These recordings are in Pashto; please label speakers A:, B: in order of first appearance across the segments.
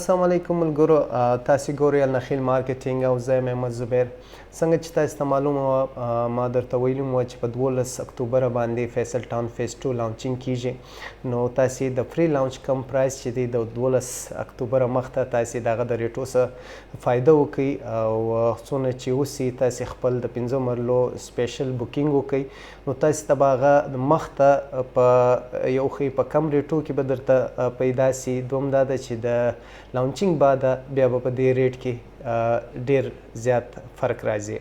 A: السلام علیکم ملګرو، تاسو ګورئ النخیل مارکیټینګ او زه یم احمد زبیر. څنګه چې تاسو ته معلومه وه، ما درته ویلي وو چې په 12 اکتوبر باندې فیصل ټاون phase 2 launching کیږي. نو تاسو د pre launch کم price چې دی، د 12 اکتوبر مخته تاسو دغه د ریټو څخه فایده وکړئ او څونه چې اوسي تاسو خپل د 5 مرلو special booking وکړئ، نو تاسو ته به هغه مخته په یو ښه په کم ریټو کې به درته پیدا سي. دوم دا ده چې د launching بعد بیا به په دې ریټ کې ډیر زیات فرق راځي.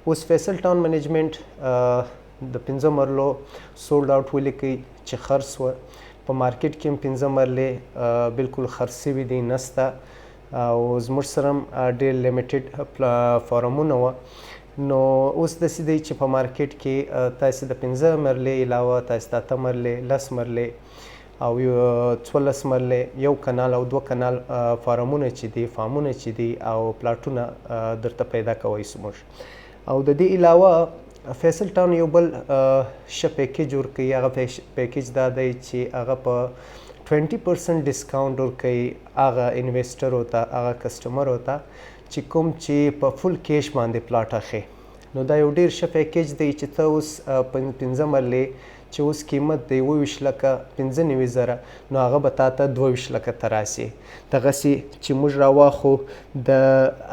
A: اوس فیصل ټاون منیجمنت د 5 مرلو sold out ولیکئ چې خرڅ و. په مارکیټ کې هم 5 مرلې بالکل خرڅ سوي دي، نسته، او زموږ سره هم ډیر limited فارمونه وه. نو اوس داسې دی چې په مارکیټ کې تاسې د 5 مرلې علاوه تاسې د 8 مرلې، 10 مرلې او 14 مرلې، یو کنال او 2 کنال فارمونه چې دي، فارمونه چې دي او پلاټونه درته پیدا کوی سو موږ. او د دې علاوه فیصل ټاون یو بل ښه package ورکوي. هغه package دا دی چې هغه په 20% discount ورکوي هغه investor ته، هغه customer ته چې کوم چې په full cash باندې پلاټ اخلي. نو دا یو ډیر ښه package دی چې ته اوس 5 مرلې چې اوس قیمت دی 27,95,000، نو هغه به تا ته 22 لکه ته راسي. دغسې چې موږ راواخو د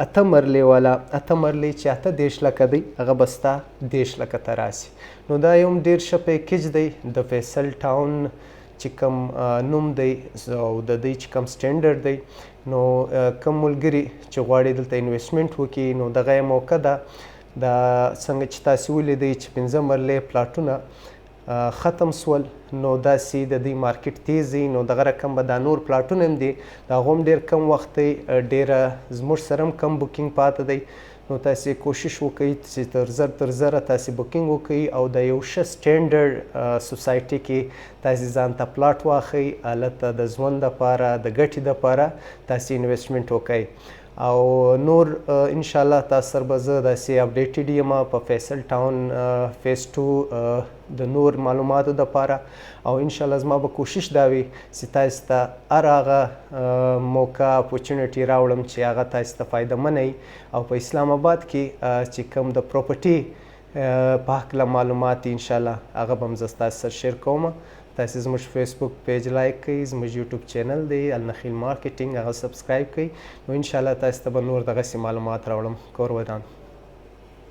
A: 8 مرلې والا، 8 مرلې چې 38 لکه دی، هغه به ستا 30 لکه ته راسي. نو دا یو ډیر ښه package دی. د فیصل ټاون چې کوم نوم دی او د دې چې کوم standard دی، نو کوم ملګري چې غواړي دلته investment وکړي، نو دغه یې موقع ده. دا څنګه چې تاسې ولیدئ چې 5 مرلې پلاټونه ختم سول، نو داسې د دې مارکیټ تیز دی. نو دغه رقم به دا نور پلاټونه هم دي، د هغو هم ډېر کم وخت دی، ډېره زموږ سره هم کم booking پاته دی. نو تاسې کوشش وکړئ چې تر زر تر زره تاسې booking وکړئ او د یو ښه standard society کې تاسې ځان ته پلاټ واخئ، هلته د ژوند دپاره، د ګټې دپاره تاسې investment وکړئ. او نور انشاءالله تاسو سره به زه داسې updated یم په فیصل ټاون phase 2 د نور معلوماتو دپاره. او انشاءالله زما به کوشش دا وي چې تاسو ته هر هغه موقع، opportunity راوړم چې هغه تاسو ته فایده منه وي او په اسلام آباد کې چې کوم د property په هکله معلومات دي، انشاءالله هغه به هم زه ستاسو سره share کوم. تاسو زموږ فیسبوک page like کړئ، زموږ یوټیوب channel دی النخیل مارکیټینګ، هغه subscribe کړئ. نو انشاءالله تاسو ته به نور دغسې معلومات راوړم. کور ودان.